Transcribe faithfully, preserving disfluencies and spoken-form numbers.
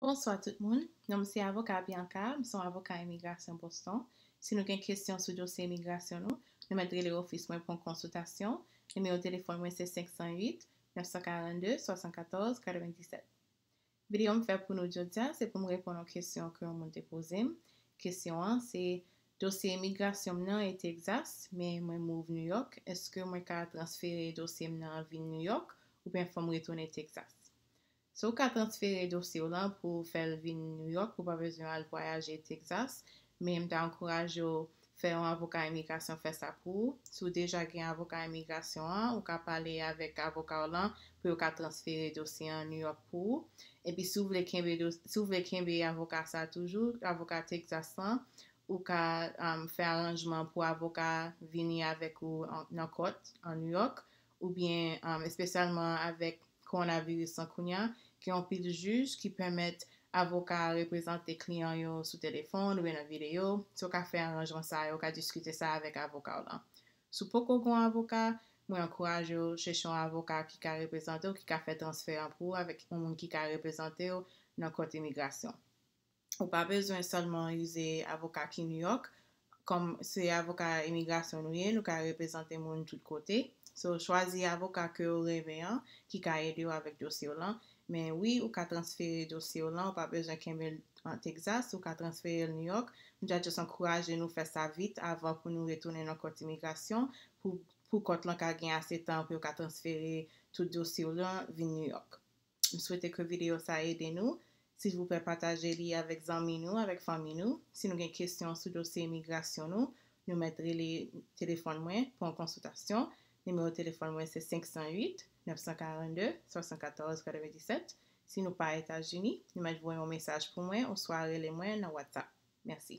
Bonswa tout moun, non m se avoka Bianca, m se yon avoka imigrasyon Boston. Si nou gen kesyon sou dosye imigrasyon nou, nou mèt rele ofis mwen pou yon konsiltasyon. Nimewo telefòn mwen se senk san uit, nèf san karannde, swasannkatòz, katrevenndisèt. Videyo m fè pou nou jodi a, se pou m reponn yon kesyon ke yon moun te poze m. Kesyon an se, dosye imigrasyon m nan e Texas, men mwen move New York, èske mwen ka transfere dosye m nan vin New York oubyen fò m retounen Texas? So, ou ka transfere dosye w lan pou w fè l vin New York, pou w pa bezwen al vwayaje Texas, men m ta ankouraje w fè yon avoka imigrasyon fè sa pou ou. Si w deja gen avoka imigrasyon an, ou ka pale avèk avoka w lan pou yo ka transfere dosye an New York pou ou. Epi si w vle kenbe, si w vle kenbe avoka sa toujou, avoka Texas lan, ou ka um, fè aranjman pou avoka vini avèk ou nan kòt an New York, oubyen um, espesyalman avèk kowonaviris lan kounye a, gen yon pil jij ki pèmèt avoka reprezante kliyan yo sou telefòn oubyen nan videyo. Si w ka fè aranjman sa yo, ou ka diskite sa avèk avoka w lan. Si w poko gen yon avoka, mwen ankouraje w chèche yon avoka ki ka reprezante w, ki ka fè transfè an pou ou avèk yon moun ki ka reprezante w nan kòt imigrasyon. Ou pa bezwen sèlman ize avoka ki New York. Kòm se avoka imigrasyon nou ye, nou ka reprezante moun tout kote. So, chwazi avoka ke w renmen an ki ka ede w avèk dosye w lan. Men wi, ou ka transfere dosye w lan, ou pa bezwen kenbe l an Texas, ou ka transfere l New York. M ta just ankouraje nou fè sa vit avan pou nou retounen nan kòt imigrasyon pou, pou kòt lan ka gen ase tan pou yo ka transfere tout dosye w lan vin New York. M swete ke videyo sa ede nou. Silvouplè pataje li avèk zanmi nou, avèk fanmi nou. Si nou gen kesyon sou dosye imigrasyon nou, nou mèt rele telefòn mwen pou yon konsiltasyon. Nimewo telefòn mwen se senk san uit, nèf san karannde, swasannkatòz, katrevenndisèt. Si nou pa Etazini, nou mèt voye yon mesaj pou mwen oswa rele mwen nan WhatsApp. Mèsi.